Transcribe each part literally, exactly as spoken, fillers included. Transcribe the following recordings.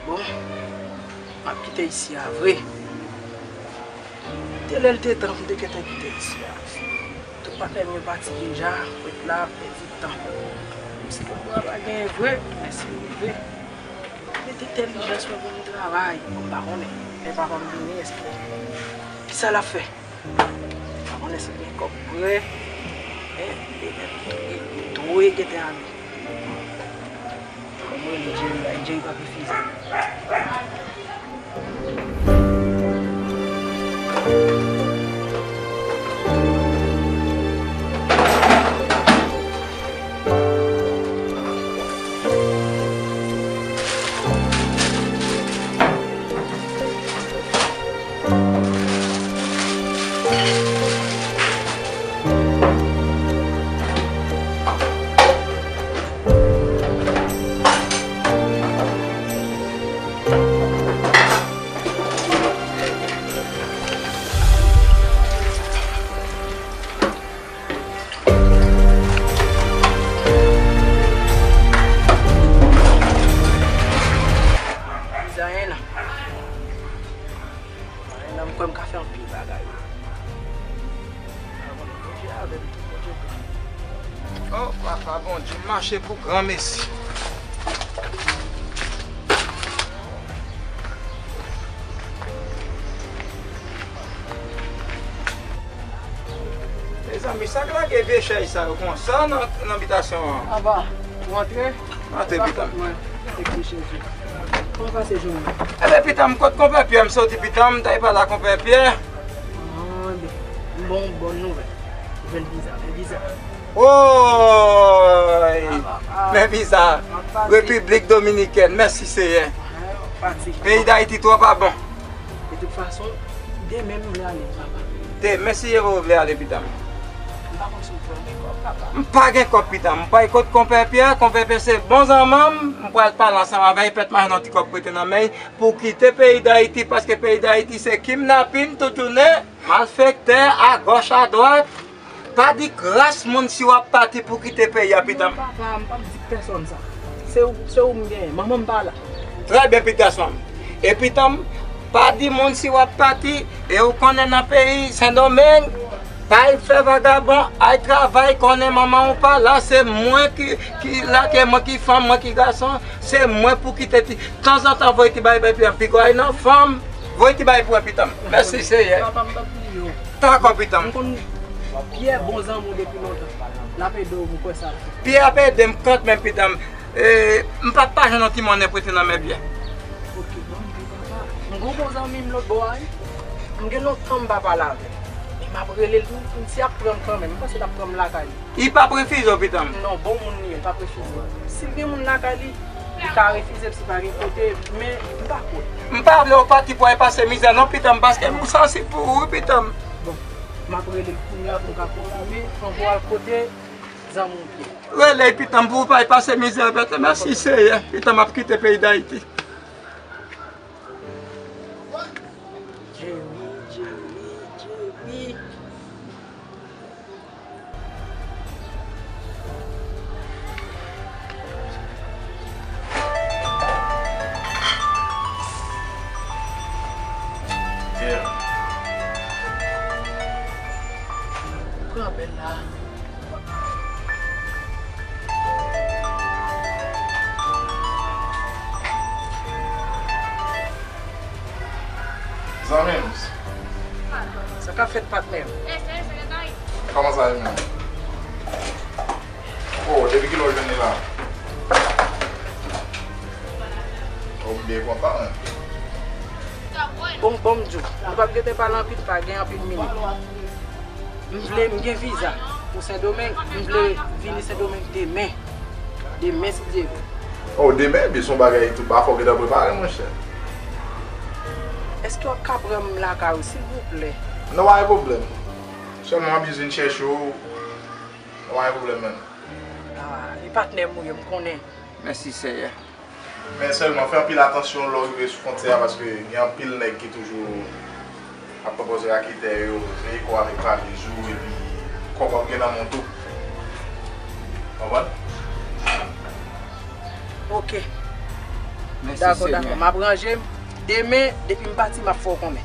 Bon, m ap kite isi a vre. Te lè l te tan pou m te gentan kite isi a. Tout patnè m yo pati deja, m ret la ap pèdi tan. Menm si konpwa pa genyen vre, men si m rive, met entèlijans mwen pou m travay. M pa konnen lè papa m vini, èske kisa l ap fè? M pa konnen si l gen kòb prè, men li menm tou, li dwe gentan ale. Fò m rele Jerry la, Jerry p ap refize. Zanyen nan. Zanyen nan, m kwè m ka fè anpil bagay. Bondye avè m tou, Bondye bon. O papa Bondye, m mache pou granmesi. Mezanmi, sa k lage vye chèz sa yo konsa nan, nan bitasyon an? Aba, ou antre? Antre, pitanm. Mwen, e vye chèz yo. Kòman pase jounen? Enben, pitanm, kot konpè Pyè m soti, pitanm, m t al pale ak konpè Pyè. Ah, enben, m ba w yon bòn nouvèl. Ou jwenn viza, men viza. Woy! Men viza. Repiblik Dominikèn. Mèsi, Seyè. Peyi Dayiti twò pa bon. De tout fason, demen m vle ale, papa. Demen, si Jewova vle ale, pitanm. M pa konn si w pran gen kòb, papa. M pa gen kòb, pitanm. M pral kot konpè Pyè. Konpè Pyè se bon zanmi m. M pral pale ansanm avè l. Pèt mache yon ti kòb prete nan men l. Pou kite peyi Dayiti, paske peyi Dayiti se kidnapin tout jounen. Malfektè, agòch, adwat. Pa di kras moun si w ap pati pou kite peyi a, pitanm. Non, papa, m p ap di pèsonn sa. Se ou, se ou m genyen. Manman m pa la. Trè byen, pitanm. E pitanm, pa di moun si w ap pati, e ou konnen nan peyi Sendomeng, pa al fè vagabon, al travay, konnen manman w pa la, se mwen ki, ki la, ke mwen ki fanm, mwen ki gason, se mwen pou kite ti. Tanzantan, voye ti bagay bay pitanm, pigay nan fanm, voye ti bagay pou mwen, pitanm. Mèsi, Seyè. Papa, m p ap bliye w. Dakò, pitanm. M konn Pyè bon zanmi w depi lontan. L ap ede w, m kwè sa. Pyè ap ede m kanmenm, pitanm. E, m p ap pa jwenn yon ti monnen prete nan men Pyè. Ok, bon, m di papa. M gon bon zanmi m lòt bò a, wi. M gen lontan m pa pale avè l. Men m ap rele l tou, m di ap pran m kanmenm. M panse l ap pran m lakay li. Li p ap refize w, pitanm. Non, bon moun li ye, li p ap refize w. Si l gen moun lakay li, li ka refize m si pa gen kote, men m pa kwè. M pa vle w pati pou w al pase mizè non, pitanm, paske m sansib pou ou, wi, pitanm. Bon, m ap rele l kounye a pou m ka konfime, anvo w al kote zanmi w Pyè. Rele l, pitanm, pou w pa al pase mizè, pitanm. Mèsi, Seyè. Pitanm ap kite peyi Dayiti. Jerry, Jerry, Jerry. Sa k ap fèt, patnè? Kòman sa ye menm? Oh, depi kilè w jwenn li la? Oh, m byen kontan, wi. Bon, bon, m di w, nou p ap gentan pale anpil, pa gen anpil minit. M vle, m gen viza pou Sendomeng, m vle vini Sendomeng demen. Demen, si Dye vle. Oh, demen, ebyen, se yon bagay tou pa fò w gentan prepare, monchè. Èske w ap ka pran m lakay ou, silvouplè? Non, pa gen pwoblèm. Sèlman m ap jis vin chèche w. Non, pa gen pwoblèm, menm. Ah, e patnè m ou ye, m konnen. Mèsi, Seyè. Men sèlman, fè anpil atansyon lè w rive sou fwontyè a, paske gen anpil nèg ki toujou ap pwopoze raketè yo, veye kò w avèk valiz ou, epi kòb w ap gen nan men w tou. Konprann? Ok. Mèsi, Senyè. Dakò, dakò. M ap ranje m. Demen, depi m pati, m ap fè w konnen.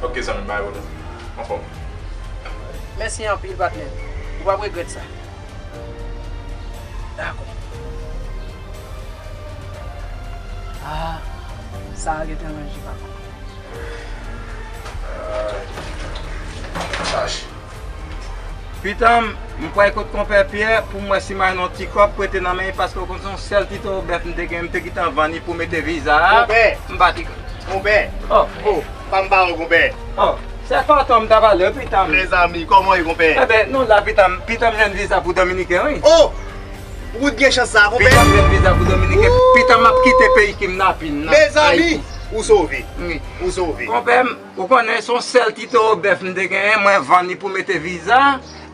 Ok, zanmi m, pa gen pwoblèm. Anfòm. Mèsi anpil, patnè. Ou p ap regrèt sa. Dakò. Ah, sa a gentan ranje, papa. Ay. Chaj. Pitanm, m pral kot konpè Pyè pou m wè si m jwenn yon ti kòb prete nan men li, paske w konn se yon sèl ti towo bèf m te gen, m te gentan vann li pou mete viza a. Konpè! M pa t... Konpè! Oh, oh. Pa m pawòl, konpè. Oh, se Fantom m ta pale, wi, pitanm. Mezanmi, kòman w ye, konpè? Enben, nou la, pitanm. Pitanm jwenn viza pou Dominiken, wi. Oh! Ou t gen chans sa, konpè? Pitanm jwenn viza pou Dominiken. Wouy! Pitanm ap kite peyi kidnapin nan. Mezanmi, Ayiti. Ou sove. Wi. Ou sove. Konpè m, ou konnen se yon sèl ti towo bèf m te genyen, mwen vann li pou mete viza.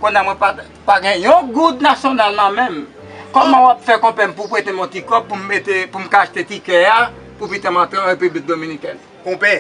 Kounye a mwen pa, pa gen yon goud nasyonal nan men m. Kòman w ap fè, konpè m, pou w prete m yon ti kòb pou m mete, pou m ka achte tikè a, pou pitanm antre an Repiblik Dominikèn? Konpè,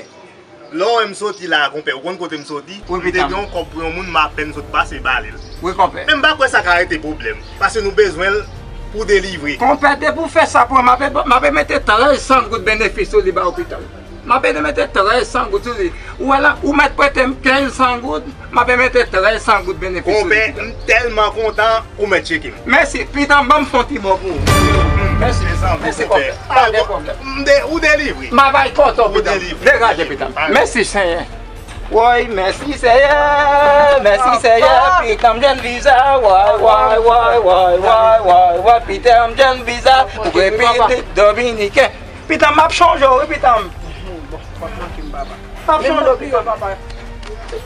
lè w wè m soti la a, konpè, ou konn kote m soti? Wi, pitanm. M te gen yon kòb pou yon moun, m apèn sot pase ba li l. Wi, konpè. Men m pa kwè sa ka rete pwoblèm, paske nou bezwen l pou delivre. Konpè, depi w fè sa pou mwen, m ape, m ape mete trèz san goud benefis sou li ba w, pitanm. M ape mete trèz san goud sou li. Ou wè la, ou mèt prete m kenz san goud, m ape mete trèz san goud benefis sou li. Konpè, m tèlman kontan. Ou mèt tcheke m. Mèsi, pitanm, ban m fè yon ti mo pou ou. Mèsi, mèsi, konpè. Pa gen pwoblèm. M de-, ou delivre. M a bay kontan, pitanm. Degaje, pitanm. Mèsi, Senyè. Woy, mèsi, Senyè. Mèsi, Senyè. Pitanm jwenn viza. Woy, woy, woy, pitanm jwenn viza pou Repiblik Dominiken. Pitanm, m ap chonje w, wi, pitanm. Bon, pa manke m, papa. M ap chonje w, pitanm.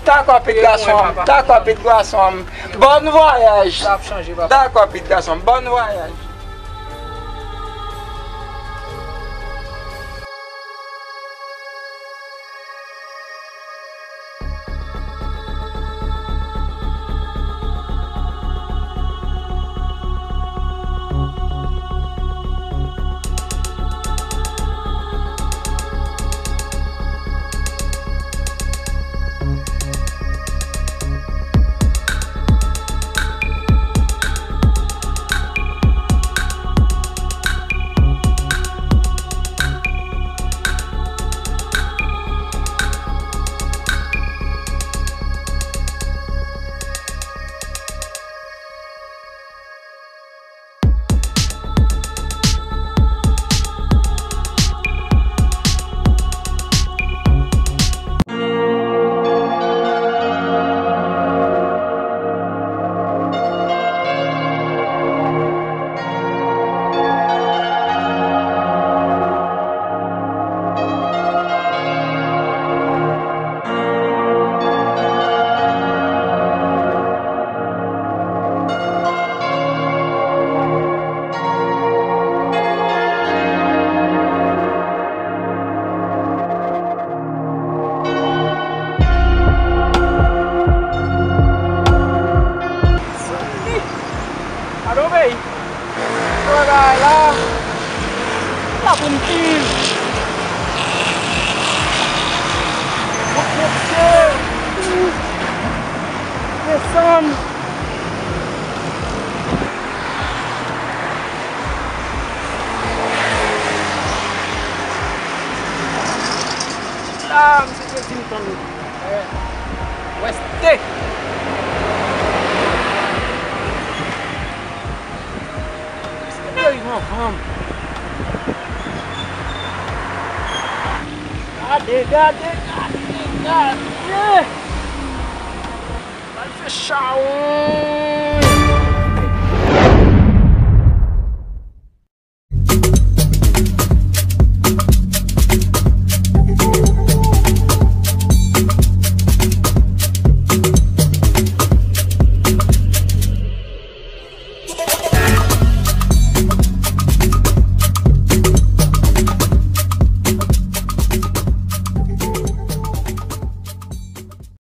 Dakò, pitit gason m. Dakò, pitit gason m. Bon vwayaj. M ap chanje, papa. Dakò, pitit gason m. Bon vwayaj. Santi! Alo, bèy! Bagay la! La pou m viv! Mwen monte! Desann! La, misye te di m tann. Wèste! Misye te rive anvan m. Gade, gade, gade! Gade! Al fè chawon!